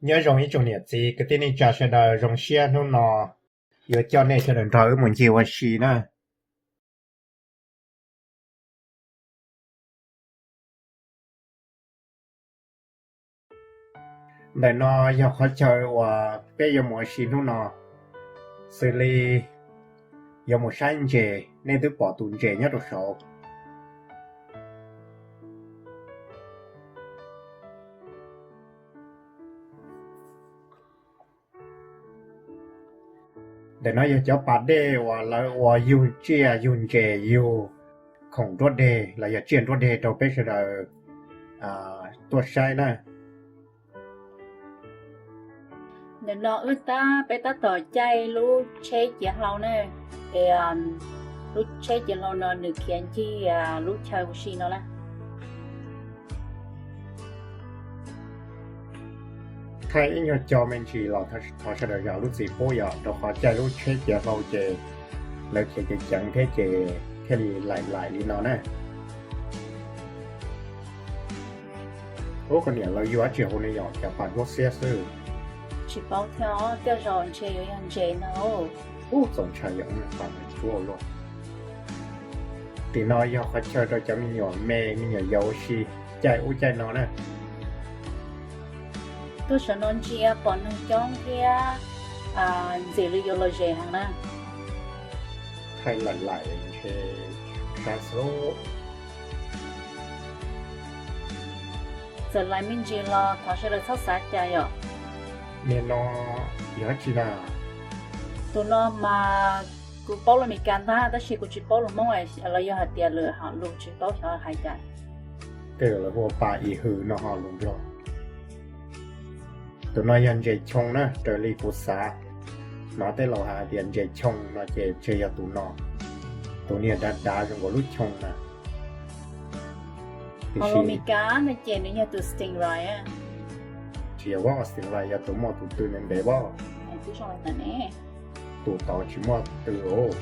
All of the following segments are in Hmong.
Nyob zoo ib tsoom niam txiv kwv tij neej tsa sawv daws, zoo siab hnub no yuav coj nej sawv daws nrog wb mus ncig ua si na. Ntawm no yog qhov chaw uas peb yuav mus ua si hnub no, xws li yuav mus saib ntses, nej twb pom tus ntses nyob rau saud. Ntawm no yog cov pas dej uas lawv ua yug tsiaj yug ntses yug khoom nruab deg los yog tsiaj nruab deg rau peb sawv daws tuaj saib na. Ntawm no wb tab peb tab tom caij lub tsheb ciav hlau na, es lub tsheb ciav hlau no nws khiav ncig lub chaw ua si no na. Thaij ib nyuag co me ntsis los thov sawv daws zam lub txim pub yom, rau qhov caij lub tsheb ciav hlau ces lawv khiav ceev ceev thiab ces thiaj li laim laim li no na. Ub, koj niam, lawv yuav dab tsi hauv ne yom, cas pas duab xiab xwb. Tsis paub thiab, tej zaum ntshe yuav yog ntses ntag. Ub, txaus ntshai yom, pas tsuab luaj. Tim no yog qhov chaw rau cov me nyuam me me nyuam yaus ua si caij ub caij no na. Tuaj saum no ntsia pom neeg coob thiab ntxim li yuav lom zem heev na. Thaij laim laim ntshe saib xwb. Txawm laim me ntsis los thov sawv daws txhob xav cas yom. Niag no yog dab tsi na? Tus no mas kuv paub lus Meskas ntag, tab sis kuv tsis paub lus Hmoob los yog hais tias lwm hom lus, tsis paub xyov hais cas. Tej zaum lawv hu ua pas ib hwm no ho lus Nplog. Tus no yog ntses choo na, raws li kuv xav. Hnov tej laus hais tias ntses choo no ces ntshe yog tus no, tus niag dav dav zoo nkaus lub choo na. Ho lus Meskas no ces nws yog tus stingray. Tsis yog, stingray yog tus muaj tus tw ntev ntev os. Tus tod tsis muaj tw os.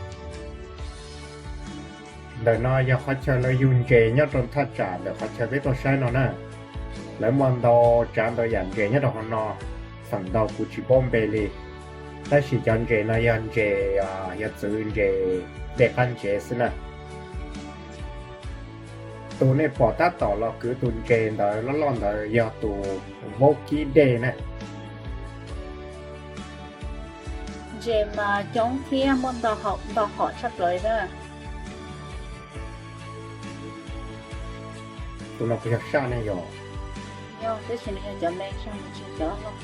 Ntawm no yog qhov chaw lawv yug ntses nyob rau thaj tsam ntawm qhov chaw peb tuaj saib no na. Lawv muaj ntau tsav ntau yam ntses nyob rau hauv no, feem ntau kuv tsis paub npe li. Tab sis cov ntses no yog ntses, yog txwv ntses dej qab ntsev xwb na. Tus nej pom tab tom los kwv tus ntses ntawd loj loj ntawd yog tus vaub kib dej na. Ntses mas coob thiab muaj ntau hom tshaj plaws li na. Tus no puas yog saj ne yog? Yog, tab sis nws yog cov me, saj nws tsis cov loj.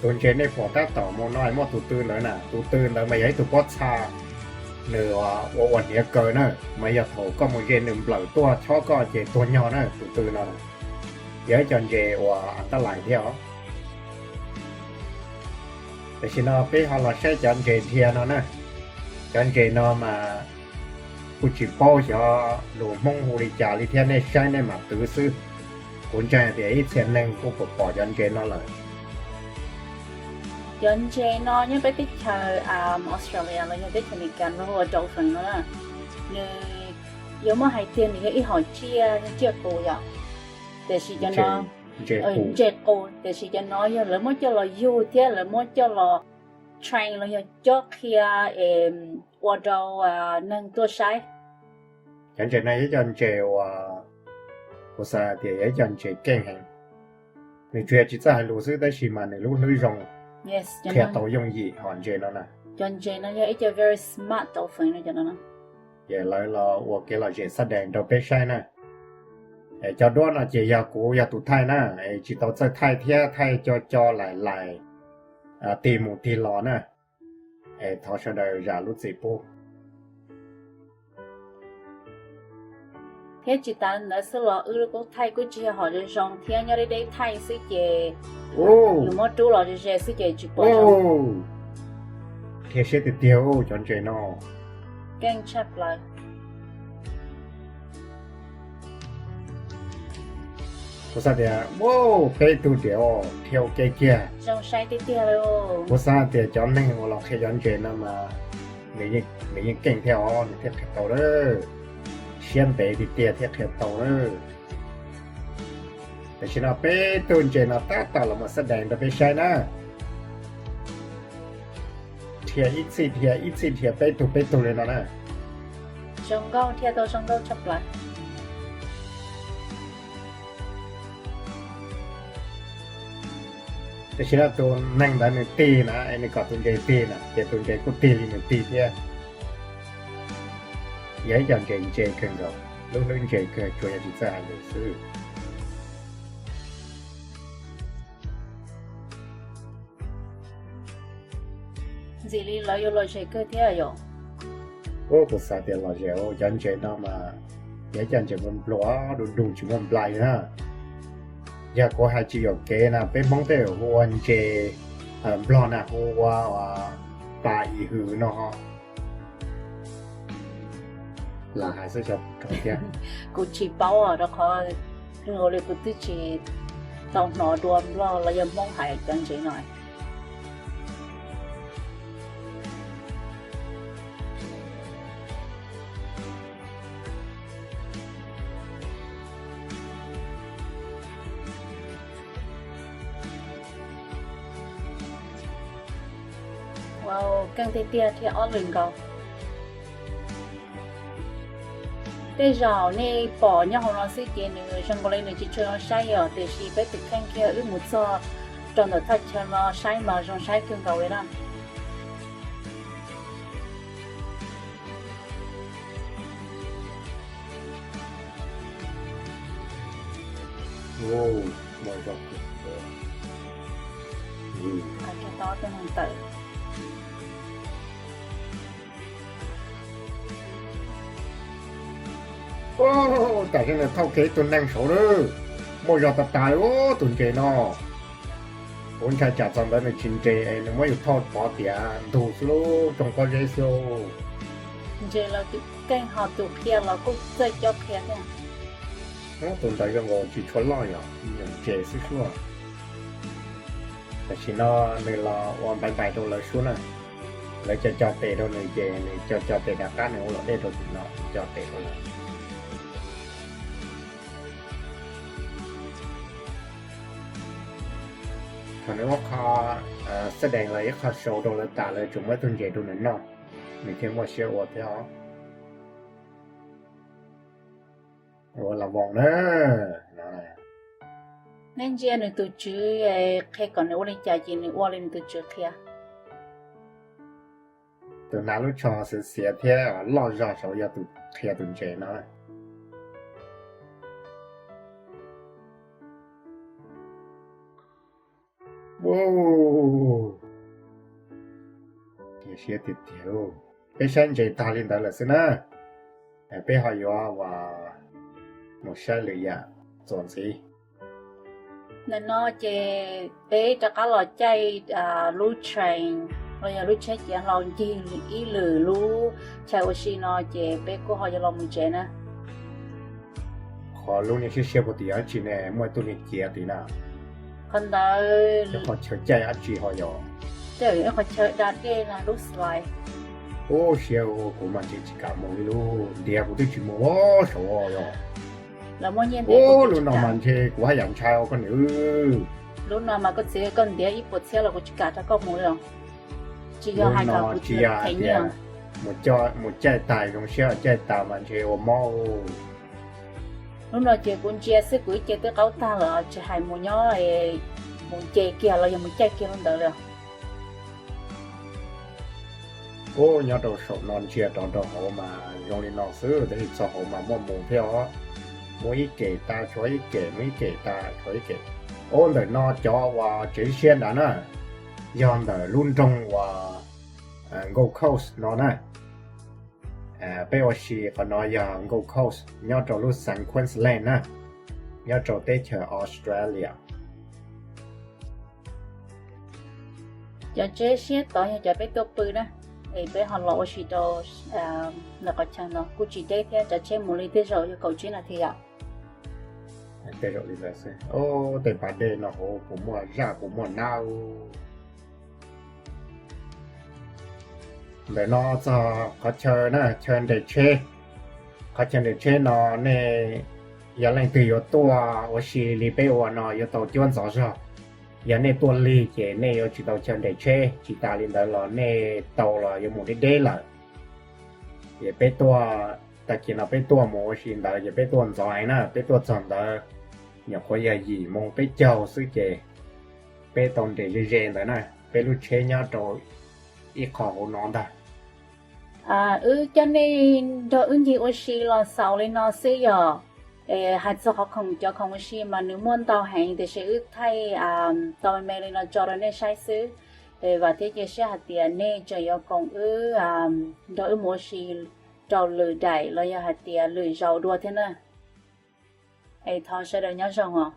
Tus ntses nej pom tab tom mus no muaj tus tw ntawd na, tus tw ntawd mas yog ib tug pob txha, nws ua ua hniav kaw na, mas yog thaum koj mus ze nws nplawm tuaj chob koj ces tuag nyog na, tus tw no na. Yog ib co ntses uas tab lais thiab os. Tam sim no peb ho los saib cov ntses dhia no na. Cov ntses no mas kuj tsis paub xyov lus Hmoob hu li cas li thiab, nej saib nej mam twv xwb. Kuv ntseeg tias ib txhia neeg kuj pom pom cov ntses no lawm. Cov ntses no nyob peb teb chaws Australia los yog teb chaws Amelikas lawv hu ua dolphin no na. Nws yuav muab hais tiag nws yog ib hom tsiaj, yog tsiaj qus yom. Tiam sis cov no, ntses qus, tiam sis cov no yog lawv muab coj los yug thiab lawv muab coj los train los yog cob qhia es ua rau neeg tuaj saib. Cov ntses no yog ib co ntses uas kuv xav tias yog ib co ntses keej heev. Nws tsuas yog tsis txawj hais lus xwb tab sis mas nws lub hlwb zoo, qhia tau yooj yim hom ntses no na. Cov ntses no yog ib co very smart dolphin no cov no. Ces lawv los ua kev lom zem xab dees rau peb saib na. Cov duab no ces yog kuv yog tus thaij na, es tsis tau txawj thaij thiab, thaij co co laim laim, tig mus tig los na. Es thov sawv daws zam lub txim pub. Thiab tsis tas ntawd xwb los wb kuj thaij kuj tsis yog hom zoo zoo thiab, nyob deb deb thaij xwb ces yus muab rub los ze ze xwb ces tsis pom zoo. Dhia siab tiag tiag cov ntses no. Keej tshaj plaws. Kuv xav tias, wow, peb tug diam os, dhia ua ke kiag. Kuv xav tias cov neeg uas los qhia cov ntses no mas nws yeej keej thiab os, nws thiaj qhia tau lawm. Siab ntev tiag tiag thiaj qhia tau lawm. Tam sim no peb tug ntses no tab tom los mus xab dees rau peb saib na. Dhia ib txhij dhia ib txhij dhia peb tug peb tug li no na. Tam sim no tus neeg ntawd nws tig na, es nws kom tus ntses tig na, ces tus ntses kuj tig li nws tig thiab. Yog ib co ntses ntse kawg nkaus, lub hlwb ntse kawg tsuas yog tsis txawj hais lus xwb. Ntxim li lawv yuav lom zem kawg thiab yom. Ub, kuv xav tias lom zem, cov ntses no mas yog ib co ntses nplua nplua, du du tsis muaj nplai na. Yog kuv hais tsis yuam kev na, peb Hmoob tej hu ua ntses, Nplog na hu ua pas i hws no. Lam hais xwb xyov puas raug thiab. Kuv tsis paub rau qhov zoo li kuv twb tsis tau hnov dua Nplog los yog Hmoob hais cov ntses no. Wow, keej tiag tiag thiab ob lwm nkaus. Tej zaum nej pom nyob hauv no xwb ces nws zoo nkaus li nws tsis tshua zoo saib yom, tiam sis peb tus kheej kiag wb mus txog rau ntawm thaj chaw no saib mas zoo saib kawg nkaus li na. Tam sim no thauj kiag ib tug neeg saud lawm, muaj zog tas tas li tus ntses no. Kuv ntshai tsam txog ntawd nws tsis nres es nws muab yus thauj pov tiav ntug xwb lauj, tsoo pob zeb xwb lauj. Ntses los tus keej ho tus qhia los kuj txawj cob qhia thiab. Tus ntawd zoo nkaus tsis tshua loj yom, me nyuam ntses xwb suab. Tam sim no nws los ua npai npai rau lawv suab na. Lawv co co tes rau nws ces nws co co tes rov qab nws ua luam dej rau tim no, co tes rau lawv. Thaum nws muab qho xab dees los ib qho sau rau lawv tas lawv tsuas muab ib tug ntses rau nws noj, nws thiaj muaj siab ua thiab os. Ua la voos na. Nej ntsia nws tus tswv qhia kom nws ua li cas ces nws ua li nws tus tswv qhia. Tus hnav lub tsho xiav xiav thiab loj zog saud yog tus qhia tus ntses no. Siab tiag tiag. Peb saib ntses tag li ntawd lawm xwb na, peb ho yuav mus saib lwm yam txuas ntxiv. Ntawm no ces peb rov qab los caij lub train los yog lub tsheb ciav hlau ncig ib lwm lub chaw ua si no ces peb kuj ho yuav los mus tsev na. Qhov lub niag siab siab puag tim dab tsi ne, muaj ib tug niag ciav tim na. Qhov ntawd qhov chaw caij dab tsi ho yog? Ib qhov chaw da dej no lub slide. Ub, siab ua kuv mas ntshe tsis kam mus li lub ntiav kuv twb tsis mus saud yog. Ub, lub no mas ntshe kuv haj yam ntshai ua koj niam. Lub no mas koj txiv koj ntiav ib puas txhiab los kuv tsis kam rau koj mus li. Tsis yog hais kom kuv tsis yog hais tias mus caij tas zoo siab caij tas mas ntshe ua mob. Lub no ces kuv ntsia xwb kuv ib ce twb qaub tag lawm tsis hais mus nyob mus nce kiag los yog mus caij kiag lub ntawd li. Ub, nyob rau saum no ntsia rov rau hauv mas zoo li no xwb, tab sis txog hauv mas muaj mus thiab os. Muaj ib kem tas tshuav ib kem, muaj ib kem tas tshuav ib kem. Ub, ntawm no cov uas tsev siab nrad na, yog ntawm lub nroog uas Gold Coast no na. Peb ua si qhov no yog Gold Coast nyob rau lub xeev Queensland na, nyob rau teb chaws Australia. Cov tsev siab tod yog cov peb tuaj pw na, es peb ho los ua si rau ntawm qhov chaw no kuj tsis deb thiab, cov tsheb mus li tej zaum yog kaum tsib nas this yom. Tej zaum li ntawd xwb. Ub, tej pas dej no hauv puas muaj zaj puas muaj nab. Ntawm no txog qhov chaw na, chaw nres tsheb. Qhov chaw nres tsheb no nej yog leej twg yuav tuaj ua si li peb ua no yuav tau cuab ntxov zog. Yog nej tuaj lig ces nej yuav tsis tau chaw nres tsheb, tsis tas li ntawd los nej tau los yuav mus deb deb lawm. Ces peb tuaj, tag kis no peb tuaj mus ua si ntawd ces peb tuaj ntxov heev na, peb tuaj txog ntawd nyuam qhuav yog yim moo peb caug xwb ces peb tau nres ze ze ntawd na, peb lub tsheb nyob rau ib qho hauv no ntag. Wb coj nej nrog wb ncig ua si los xaus li no xwb yog. Hais txog qhov khoom, cov khoom ua si mas nws muaj ntau heev tiam sis wb thaij tau me me li no tso rau nej saib xwb. Vam thiab cia siab hais tias nej tseem yuav koom wb nrog wb mus ua si rau lwm daim los yog hais tias lwm zaus dua thiab na. Es thov sawv daws nyob zoo os.